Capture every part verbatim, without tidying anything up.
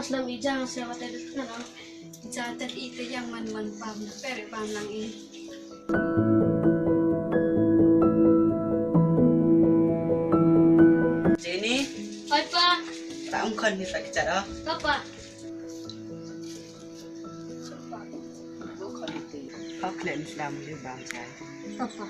Shlem i jang shlem te dut na. Jate i te yang man man pam na peri pam lang i. Jenny. Papa. Ta ong khon ni ta kicha da. Papa. Papa. Papa.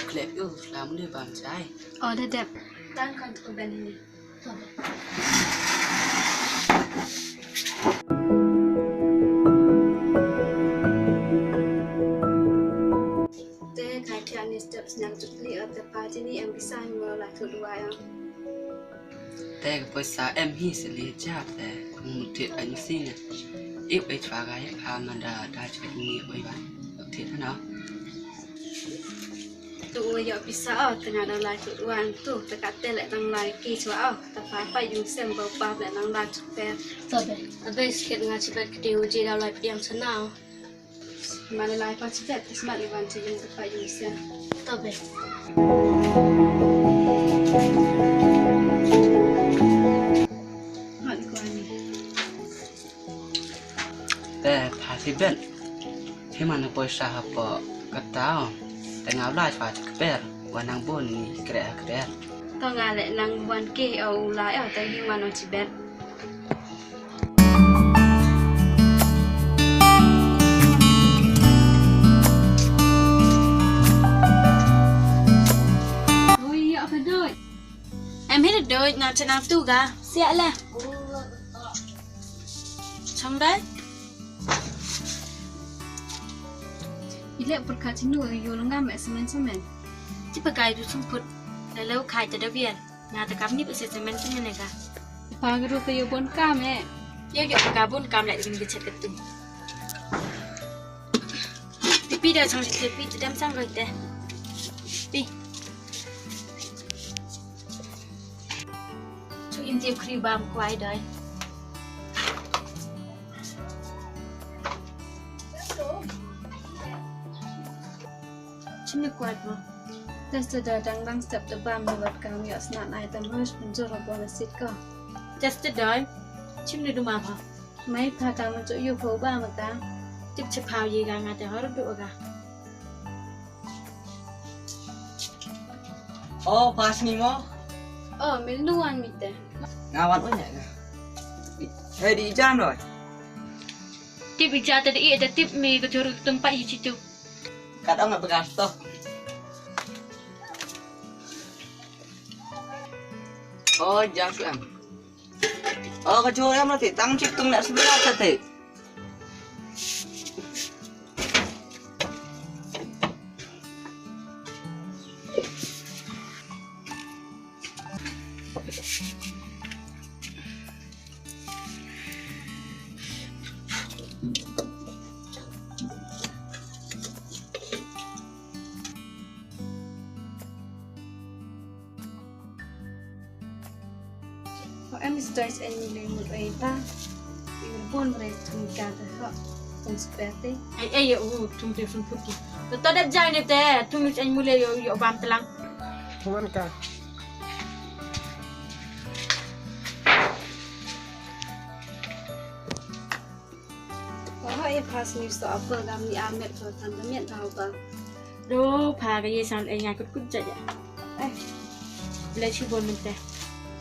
Klep ïa u slam ne bam jai. Oh, da dep. Tang kan tu ben ini. Te ka thiah ni step sniang chukli ot te pa tini em bisa mo la thu dua ya. Te ka poisa em hi se li ja te kung mut thiah ai masi ne. Ip ai chwa ga ip ha man da da chwa ni oi ba. Thiah na. Tu u ïoh pisa o, te nga dang lai tu wan tu, te ka te leh dang lai ki chwa o, te pa pa yung sem ba pa leh dang lai tu per. To be. Abe sikit nga chibet kti u ji dang lai pdiang sana o. Ma leh lai pa chibet, te smat li wan chi yung te pa yung sem. To be. Mat ko ani. Te pha si ben. Phi man poisa hapoh kata. Te nga bla chwa kper. Wa nang bun ni kre kre. To nga leh nang wan ke o la o te hi man o chi ben. Ui, ya ka doi. Em hi doi na chenang tu ga. Sia le. Chang dai. Ile pyrkhat chinu yu lungam me semen semen. Ti pakai du semput. Lalu kai te da biar. Nga te kam ni pese semen semen ga. Pa gru te yu bon kam e. Yu yu ka bon kam le ring de chet ketu. Ti pi da chang ti pi te dam chang ga te. Pi. Chu in ti khri bam kwai dai. Chim ni kwat mo. Test da dang dang step da bam ni wat kam ya sna nai tam hos pun jor bo na sit ko. Test da. Chim ni du ma pha. Mai pha kam chu yu pho ba ma ta. Tip che pha ye ga nga te hor du ga. Oh, pas ni mo. Oh, mil nu wan mi te. Nga wan u nya ga. Hei di jam lo. Tip ija te di ija tip mi ka jor tung pa iji tu. Kat ong apa gas to. Oh, jam su em. Oh, ka jor em la ti tang chip tung na sebelah ka ti. Ho em is dais en ni le mut ei ta. I bun re tung ka ta ho. Tung spete. Ei ei u tung te sun putu. To to dep jai ne te tung ni en mule yo yo bam telang. Tuan ka. Wah, e pas ni sto apa gam ni amet ko tan da miet tau ba. Do pha ga ye san e nya kut kut ja ja. Eh. Ble chi bon men te.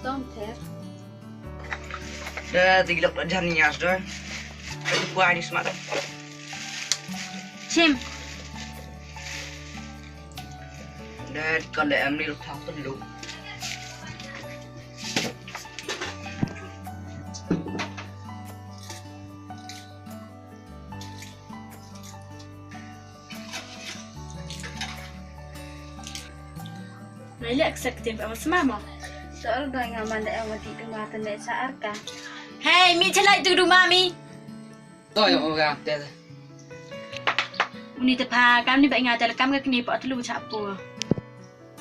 Tom ter. Da di lok da jan ni as do. Ku ai ni smat. Chim. Da di kon da em ni lok thang tu lu. Nai lek sek tim pa mas mama. Soal ba nga man da nga ti tu ma tan le sa arka. Hey, mi chalai tu du mami. To yo ga te. Uni te pha kam ni ba nga te kam ga kni pa tlu cha pu.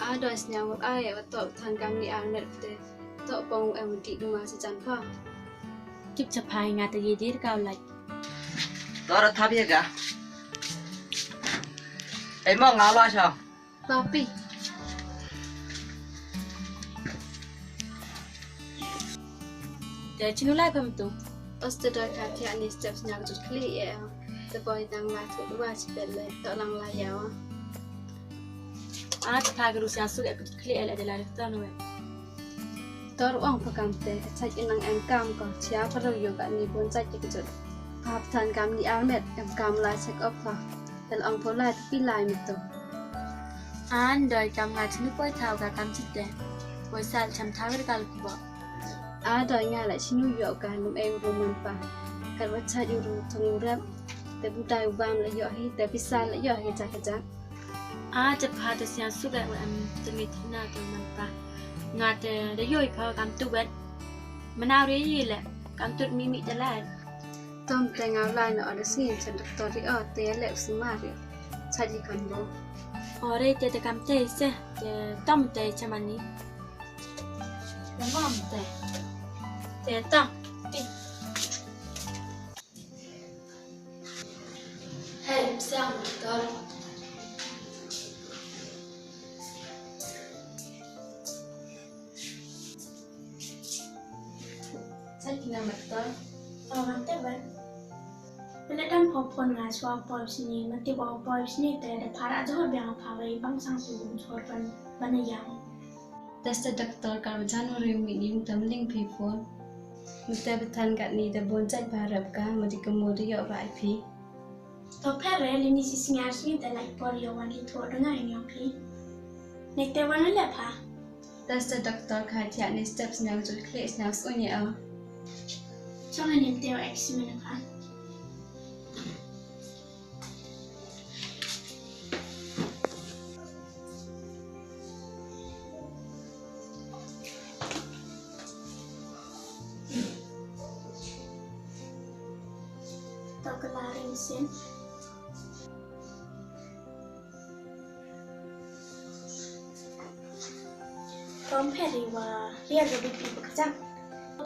A do snya wa ai wa to than kam ni ang net te. To pong em di duma sa jan pa. Kip cha phai nga ta ye dir kau lai. Tora thap ye ga. Ei mo nga la cha. Papi. Te chinu lai pam tu. Os te doi ka thiah ni step sñiaw jut khlieh e. Te boi tang lai thut wa chi pele to lang lai yaw. At pha gru sia su ek jut khlieh e le de la rifta no e. Tor ong pha kam te ka chait inang em kam ko chia pha ro yo ka ni bon chait ki jut. Pha than kam ni armet em kam lai check up pha. Tel ong pho lai pi lai mi to. An doi kam nga chinu poi thau ka kam chit te. Poi sal cham thau ka kal kubo. A doi nga la chinu yo ka num eng ru man pa. Kar wa cha yu ru thung rep. Te bu dai u bam la yo hi te pi sal la yo hi cha ka cha. A te pha te sia su ga wa am te mi thina te man pa. Nga te de yo i pha kam tu wet. Mana ri yi le kam tu mi mi te lai. Tom te nga lai na ora si chen doktor ri o te le u sumar ri. Cha ji kan bo. Ore te te kam te se te tom te chamani. Te mom te. Te tom. Ti. Hey, siang doktor. Sa kina doktor. Oh, mante ban. Pele dam phone phone nga swa poi sini, mante ba poi sini te da phara jor biang pha wei bang sang tu bun sor ban ban yang. Test doktor kar jan uri mi ni tam ling phi phone. Mante betan kat ni da bon jat ba rap ka, madi kemudi yok ba ai phi. To pere li ni si singar sini te lai por yo wan li thot dengar ni phi. Nek te wan le pha. Test doktor ka thiah ni step sñiaw jut khlieh sñiaw suñi a. Chong ni te wa examine pha. To ka la ring sin. Tom peri wa riar ga bipi bakajak.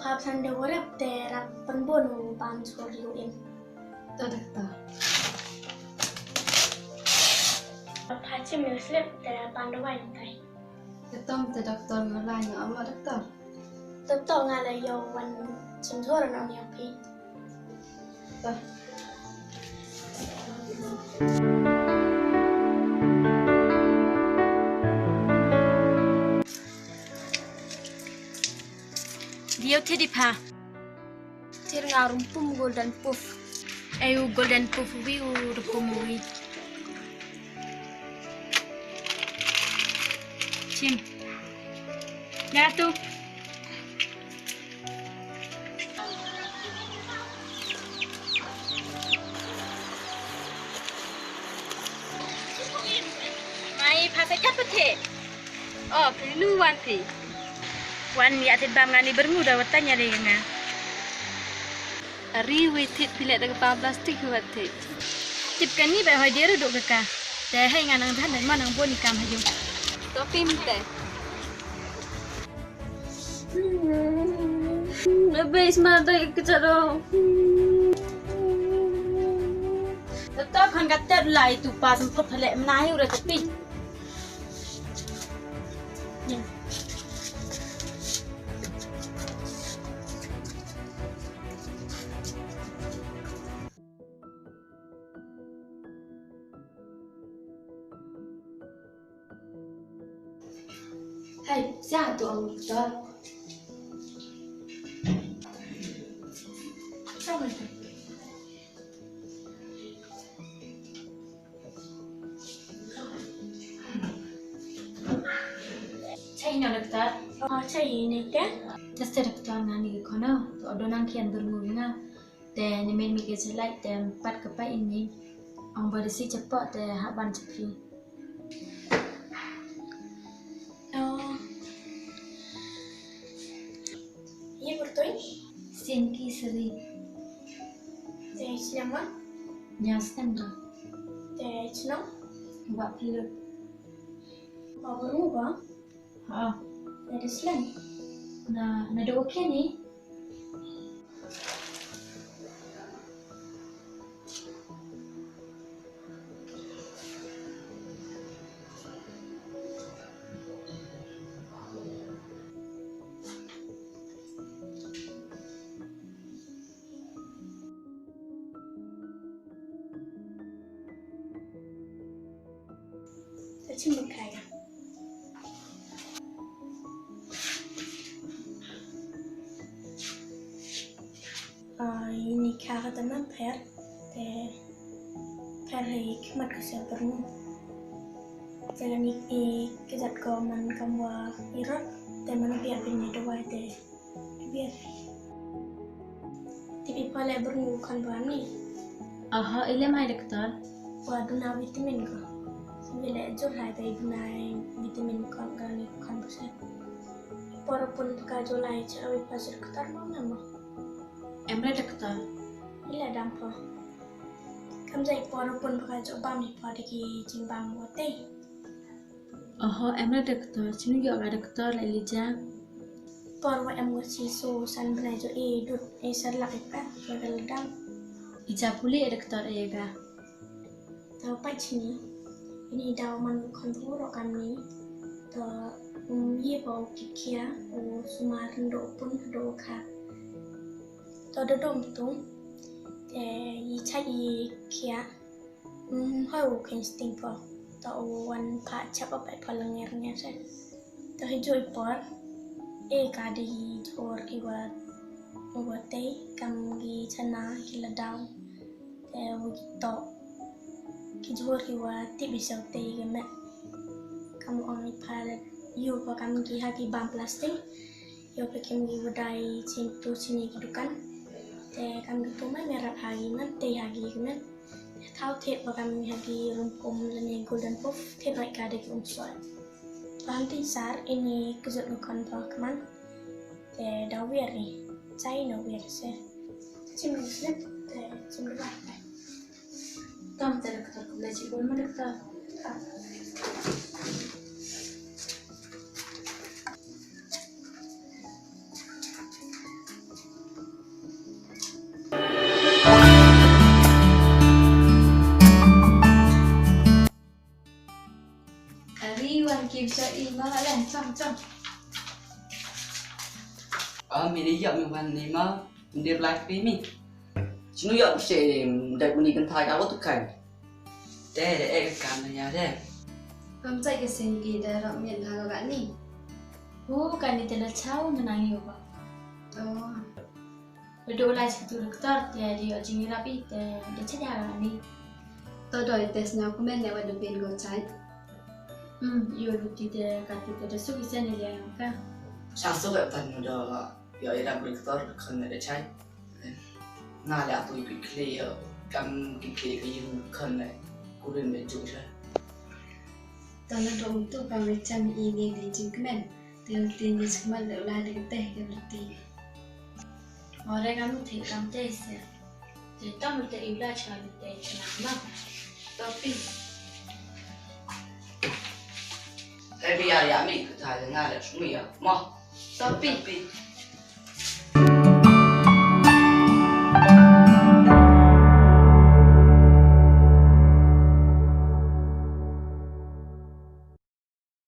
Pha phan de warap te rap pynbon u bam chor yu in. To doktor. Pha chim yu slip te pan de wai tai. Te tom te doktor nga la nga ama doktor. Doktor nga la yo wan chim jor na ong yang pi. Dio te di pha. Tir nga rumpum golden puff. Ayu golden puff wi u rumpum wi. Chim. Ya tu. Mai pha sa kat pha the. Oh, phi nu wan phi. Wan ya thit bam ngani berngu da watan ya ri nga. Ari wei thit phi leh da ka pa plastik hi wat thit. Tip kani ba hoi dia ruh duk ka ka. Te hei nga nang dhan dai ma nang boni kam ha jung. To pim te. Abe isma dai ka charo. To khan ka ter lai tu pa sam pot phale mnai ura tapi. Hey, siapa tu orang doktor? Siapa tu? Chai na doktor. Oh, chai ni ke? Test doktor ngani kono. To adonang kian bermu nga. Te ni men mi ke selai te empat ke pai ini. Ang bersi cepat te haban cepi. Oh. Ye bertoi? Sinki seri. Te chnama? Nyastan do. Te chnong? Ba pilut. Ba bermu ba? Ha. Te de slang? Na, na do okay ni? Te chim kai. Ah, ini kha ka teman pher. Te pher hai khmat ka sa perlu. Te ni i kejat ko man kam wa irot. Te man biar bin ni dawai te. Biar. Tipi pale bernu kan bani. Aha, ile mai doktor. Wa duna vitamin ko. Bile jur hai tai duna vitamin ko gani kan buse. Por pun paka jolai cha awi pasir doktor mo nama. Emre doktor. Ile dampo. Kam jai por pun paka jo bam ni pade ki jingbam wote. Oho, em la doktor, chinu ïoh ka doktor la Elijah. Por wa em ngut chi su san bnai jo i dut i sar lak i pek wa ka ledang. I cha puli e doktor e ga. Tau pa chini, ini daw man khon bu ro kam ni. To um ye ba u kikia u sumar ndo pun do kha. To do dom tu. Te i cha i kia. Hoi u khein sting pho. To u wan pha chap a pai pho langer nger se. To hi joi por. E ka de hi jor ki wa u wa tei kam ki chana ki la daw. Te u ki to ki jor ki wa tip i sau tei ki met. Kam ong i pha la yu pho kam ki ha ki bam plastic. Yo pe kim ki wa dai chin tu chini ki dukan. Te kam ki tu mai me rap ha ki man tei ha ki ki man. Thau thied ba kam ha ki rum kum lane golden puff thied rai ka de ki um soi. Ban tin sar ini kejut nukon ba kaman. Te da wir ni. Chai no wir se. Chim ni slip te chim ni ba. Tam te doktor kumne chi bun ma doktor. Ari wan kim sa i ma le chong chong. Ah, mi di yak mi wan ni ma, mi di black pi mi. Chinu yak mi se dai kuni kan thai ka tu kan. Te de ek kam na ya de. Pam chai ke sing ki da rak miet ha ka ni. Hu ka ni te la chau menang yu ba. Oh. Bedo lai situ doktor te di o jing rapi te de chai ha ka ni. To doi tes na kumen ne wa dubin go chai. Hmm, yu luti te ka tu te de su ki sen ni le ka. Sa so ka tan no do. Ïa ïa da doktor khun ne da chai. Nga la tu ki kli ïa kam ki kli ka ïing khun ne kurin ne ju chai. Tang na dong tu pang ne cham i ne ne jingkmen. Te u tin ne sma le la de te ke ti. Ore kam te kam te se. Te tam te i la cha te chana ma. Topi. Te bi ya ya mi ka ta nga le smi ya. Ma. Topi.